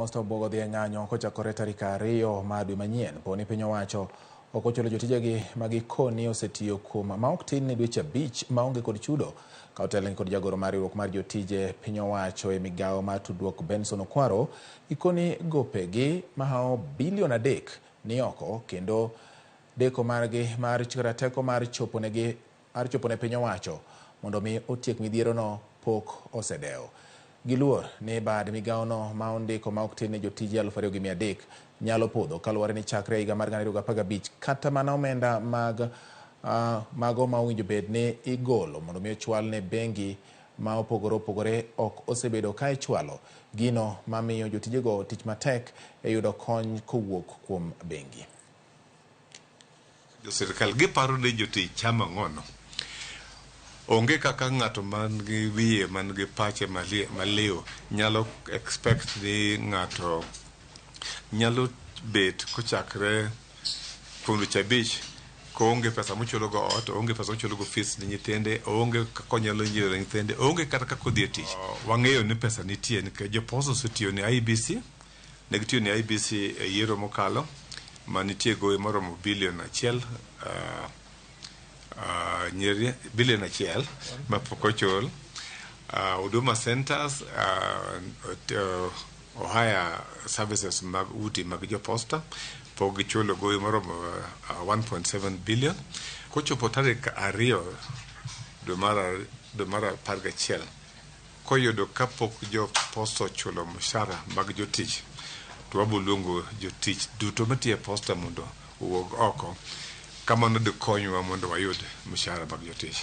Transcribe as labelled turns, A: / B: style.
A: Posta obwogo dhi e ng'anyo kochakore tarik 2 mar dwe manyien po ni piny owacho ok ochulo jotijegi ma gikoni osetiyo kuom ma ok tin ne dweche 5 maonge kod chudo. Ka otelni kod jagoro mar riwruok mar jotije piny owacho e migawo mar tudruok Benson Okwaro, gikoni gopegi mahawo bilion 3 ni oko kendo deko margi mar kata teko mar chopo negi mar chopo ne piny owacho mondo mi otiek midhierono pok osedewo. Giluor ni bad migawono ma ondiko ma ok tin ne jotije 2,300 nyalo podho kaluwore ni chakre higa mar 2015 kata mana omenda mag mago ma owinjo bed ni igolo mondo mi ochwal ne bengi ma opogore opogore ok osebedo ka ichwalo, gino mamiyo jotijego tich matek e yudo kony kowuok kuom bengi.
B: Jo sirkal giparo ni jotich chamo ang'ono. Onge kaka ng'ato man gi wiye man gi pache maliw nyalo expect ni ng'ato nyalo bet kochakre kuom dweche 5 koonge pesa mochulo go ot, oonge pesa mochulo go fees ne nyithinde, oonge kaka onyalo nyiewo ne nyithinde, oonge kata kaka odhi e tich. Wang'eyo ni pesa nitie nikech joposta osetiyo ne IEBC, ne gitiyo ne IEBC e yiero mokalo manitie gowi moromo bilion 1, nyeri bilion 1 mapok ochul. Huduma centers ohire services mag udi mag joposta pok gichulo gowi moromo 1.7 billion. Kochopo tarik 2 dwe mar 11, koyudo kapok joposta ochulo mshahara mag jotich, to wabo luongo jotich duto matiyo e posta mondo owuog oko. Kamano dikonywa mondo wayud mshahara mag jotich.